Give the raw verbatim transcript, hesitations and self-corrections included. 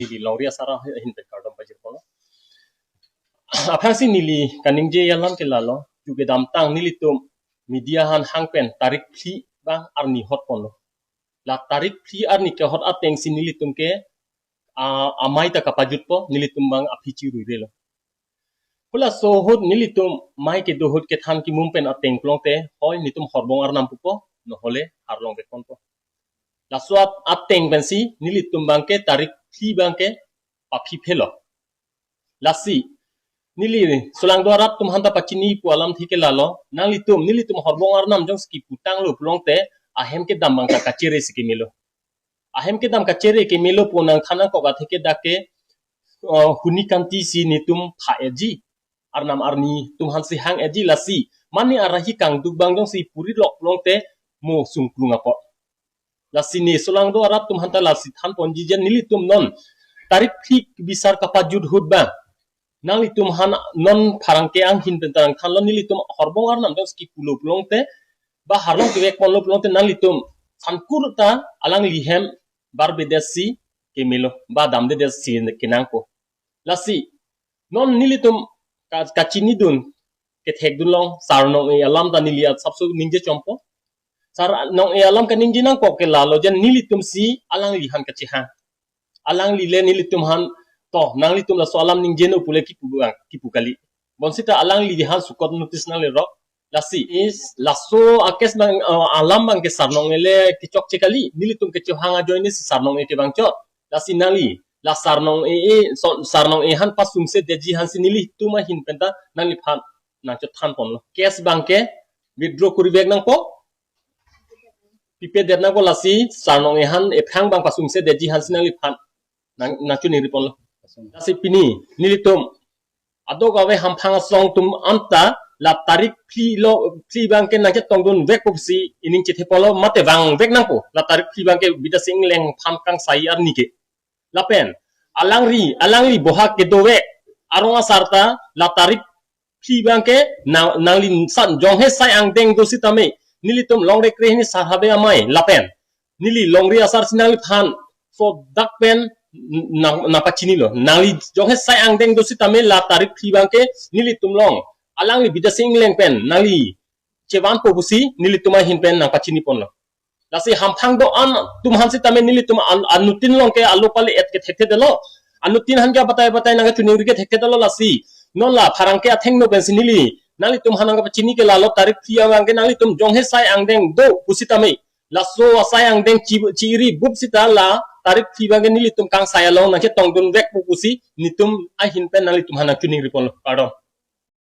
Neli longri asar ahin pen kardom pajirponlo. Aphrangsi neli kaningje alam ke lalo, ju kedamtang nelitum media aphan hang pen tarik phli abang arni hotponlo. La tarik phli arni kehot atengsi nelitum ke, ah, amei ta kapajutpo, nelitum abang aphi chiruirelo. Halaso ahut nelitum mei kedo ahut kethan kimum pen ateng pulote, hoi nelitum horbong arnam pupo, nohole arlong vekponpo. Laso at-, ateng pensi nelitum abang ke tarik phli abang ke paphiphelo. Lasi neli solangdo arat atum aphanta pachini pu alamthe ke lalo, nanglitum, nelitum horbong arnam jongsi kiputanglo pulote, ahem kedam abang ta kachere si kemelo. Ahem kedam kachere kemelo pu nangthan nangkok athe ke dak ke, uh, huni kantisi nelitum pha-etji. Arnam arni atum aphansi hang-etji, lasi mane arahi kangduk abang jongsi purilok pulote mo sungklung apot. Lasi ne solangdo arat atum aphanta lasi thanponji, je nelitum non tarik phli bisar kapajut ahut abang, nanglitum aphan non pherangke ahin pen ta nangthanlo, nelitum horbong arnam jongsi kipulo pulote, ba arlong kevekponlo pulote, nanglitum sangkur ta alangli hem barbedetsi kemelo, ba damdedetsi kenangpo. Lasi non nelitum ka-, kachinidun, kethekdun long, sar nong-e alam ta neli asapso ningje chompo. Sar nong-e alam kaningje nangkok ke lalo, je nelitumsi alangli aphan kachehang. Alangli le nelitum aphan, to, nanglitum laso alam ningjenon pule kipu abang, kipu kali. Bonsita alangli aphan sukot notice nanglerok. Lasi is, laso a-case abang, uh, alam abang ke sar nong-e le kechokche kali, nelitum kechehang ajoinesi sar nong-e ke bang chot. Lasi nangli, la sar nong-e, e, so, sar nong-e aphan pasungse detji aphansi nelitum ahin pen ta nangliphan nangchothanponlo. Case abang ke withdraw kurivek nangpo, pipedet nangpo, lasi sar nong-e aphan ephrang abang pasungse detji aphansi nangliphan nang, nangchiningriponlo. Lasi pini nelitum adok ave hamphang asong atum anta la tarik phli lo, phli abang ke nangchetongdun vekpo pusi ining chetheponlo, mate vangvek nangpo. La tarik phli abang ke Bidya Sing Engleng aphan kangsai arni ke. Lapen alangli, alangli bohak kedovek arong asar ta la tarik phli abang ke nang, nangli san jonghe sai angdeng do sitame, nelitum longrekre hini sar habe amei lapen neli longri asarsi nangliphan so dak pen nang, nangpachinilo. Nangli jonghe sai angdeng do sitame la tarik phli abang ke nelitum along alangli Bidya Sing Engleng pen nangli chevanpo pusi nelitum ahin pen nangpachiniponlo. Lasi hamphang do-an atum aphan sitame nelitum an-, anuttin along ke alo pale et ke thekthedetlo. Anuttin aphan ke batai batai nangchiningri ke thekthedetlo, lasi non la pherangke athengno pensi neli nanglitum aphan nangpachini ke lalo, tarik phli abang ke nanglitum jonghe sai angdeng do pusitame, laso asai angdeng chi, chiri bup sita la tarik phli abang ke nelitum kangsai along nangchetongdun vekpo pusi nelitum ahin pen nanglitum aphan nangchiningriponlo. Kardom.